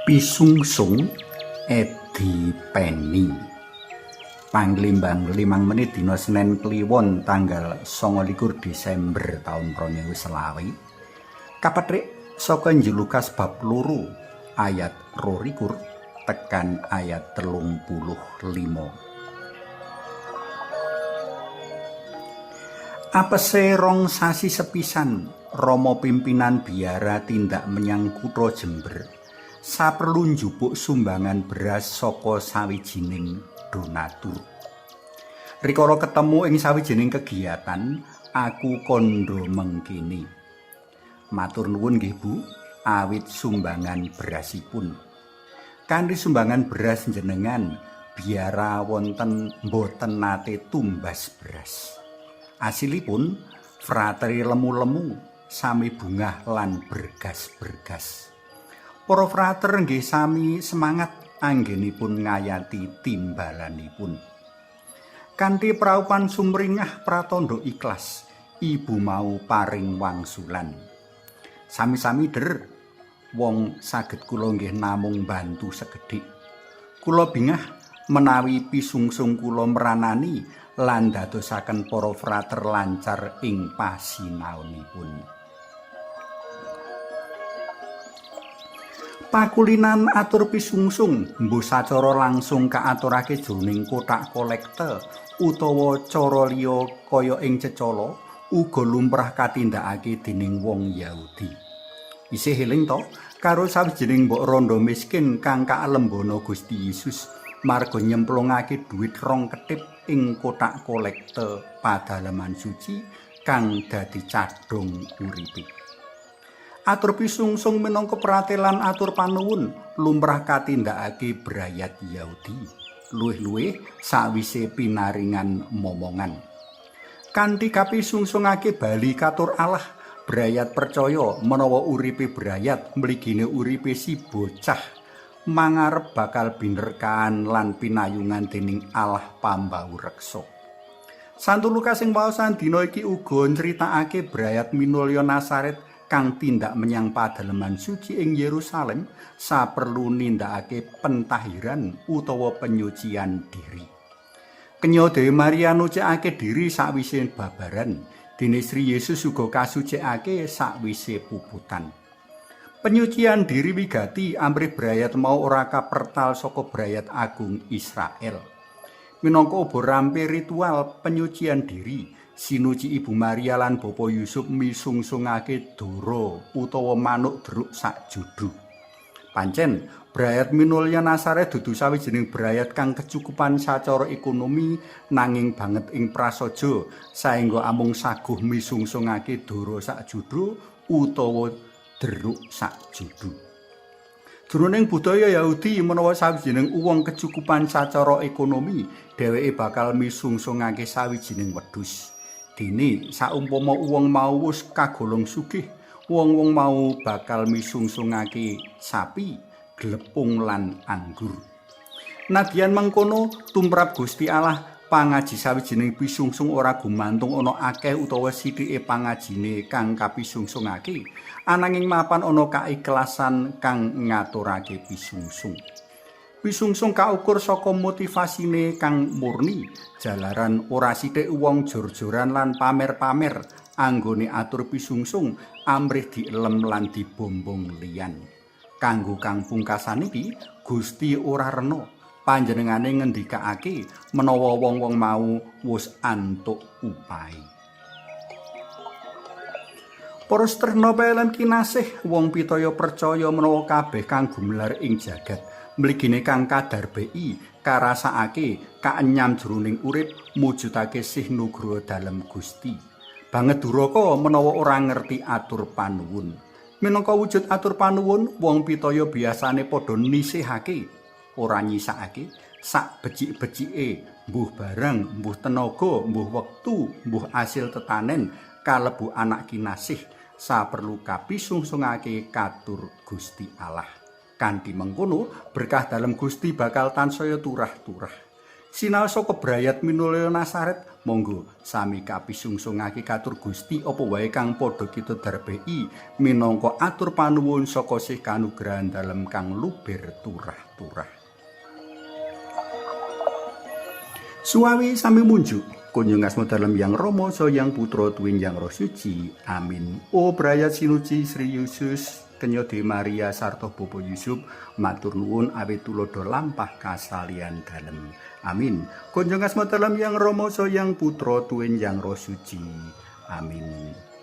Pisungsung Edi Peni. Panglimbang 5 menit dina Senen Kliwon tanggal 29 Desember taun 2020. Kapethik saka Injil Lukas bab 2 ayat 22 tekan ayat 35. Apese rong sasi sepisan Rama pimpinan biara tindak menyang kutha Jember. Saperlu njupuk sumbangan beras saka sawijining donatur. Rikala ketemu ing sawijining kegiatan, aku kandha mengkene. Matur nuwun nggih Bu, awit sumbangan berasipun. Kanthi sumbangan beras njenengan, biara wonten mboten nate tumbas beras. Asilipun frateri lemu-lemu sami bungah lan bergas-bergas. Para frater nggih sami semangat anggenipun ngayati timbalanipun. Kanthi praupan sumringah pratandha ikhlas, ibu mau paring wangsulan. Sami-sami der, wong saged kula nggih namung bantu sekedhik. Kula bingah menawi pisungsung kula meranani lan dadosaken para frater lancar ing pasinaonipun. Pakulinan atur pisungsung mbuh sacara langsung kaaturake jroning kothak kolekte utawa cara liya kaya ing cecala uga lumrah katindakake dening wong Yahudi. Isih eling to karo sawijining mbok rondo miskin kang kaalembana Gusti Yesus marga nyemplungake dhuwit rong ketip ing kothak kolekte padaleman suci kang dadi cadhong uripe. Atur pisungsung minangka pratelan atur panuwun lumrah katindakake brayat Yahudi luwih-luwih sawise pinaringan momongan. Kanthi kapisungsungake bali katur Allah, brayat percaya menawa uripe brayat mligine uripe si bocah mangarep bakal binerkahan lan pinayungan dening Allah pambau reksa. Santo Lukas ing waosan dina iki uga nyritakake brayat minulya Nazaret kang tindak menyang padaleman suci ing Yerusalem saperlu nindakake pentahiran utawa penyucian diri. Kenya Dewi Maria nyucikake diri sakwise babaran, dene Sri Yesus uga kasucikake sakwise puputan. Penyucian diri wigati amrih brayat mau ora kapertal saka brayat agung Israel. Minangka uba rampe ritual penyucian diri, sinuci Ibu Maria lan Bapa Yusuf misungsungake dara utawa manuk deruk sak judu. Pancen, brayat minulya Nazaret dudu sawijining brayat kang kecukupan sacara ekonomi nanging banget ing prasaja saengga amung saguh misungsungake dara sak judu utawa deruk sak judu. Jroning budaya Yahudi menawa sawijining wong kecukupan sacara ekonomi, dheweke bakal misungsungake sawijining wedhus. Dene saumpama wong mau wis kagolong sugih, wong-wong mau bakal misungsungake sapi, glepung lan anggur. Nadyan mengkono, tumrap Gusti Allah pangaji sawijining pisungsung ora gumantung ana akeh utawa sithike pangajine kang kapisungsungake, ananging mapan ana kaikhlasan kang ngaturake pisungsung. Pisungsung kaukur saka motivasine kang murni, jalaran ora sithik wong jor-joran lan pamer-pamer anggone atur pisungsung amrih dielem lan dibombong liyan. Kanggo kang pungkasan iki, Gusti ora rena panjenengane ngendikake menawa wong-wong mau wis antuk upahe. Para tresna pelem kinasih, wong pitaya percaya menawa kabeh kang gumelar ing jagat mligine kang kadarbei karasakake kaenyam jroning urip mujudake sih nugroho dalem Gusti. Banget duraka menawa ora ngerti atur panuwun. Minangka wujud atur panuwun, wong pitaya biasane padha nisihake, ora nyisakake sak becik-becike, mbuh barang, mbuh tenaga, mbuh wektu, mbuh asil tetanen kalebu anak kinasih saperlu kapisungsungake katur Gusti Allah. Kanthi mengkono, berkah dalem Gusti bakal tansaya turah-turah. Sinaosa kebrayat minulya Nasaret, monggo sami kapisungsungake katur Gusti apa wae kang padha kita darbei minangka atur panuwun saka sih kanugrahan dalem kang luber turah-turah. Suwawi sami munjuk kunjung asma dalem Yang Rama saha Yang Putra tuwin Yang Roh Suci. Amin. O brayat sinuci Sri Yesus, Kenya Dewi Maria sarta Bapa Yusuf, matur nuwun awit tuladha lampah kasalian dalem. Amin. Kunjung asma dalem Yang Rama saha Yang Putra tuwin Yang Roh Suci. Amin.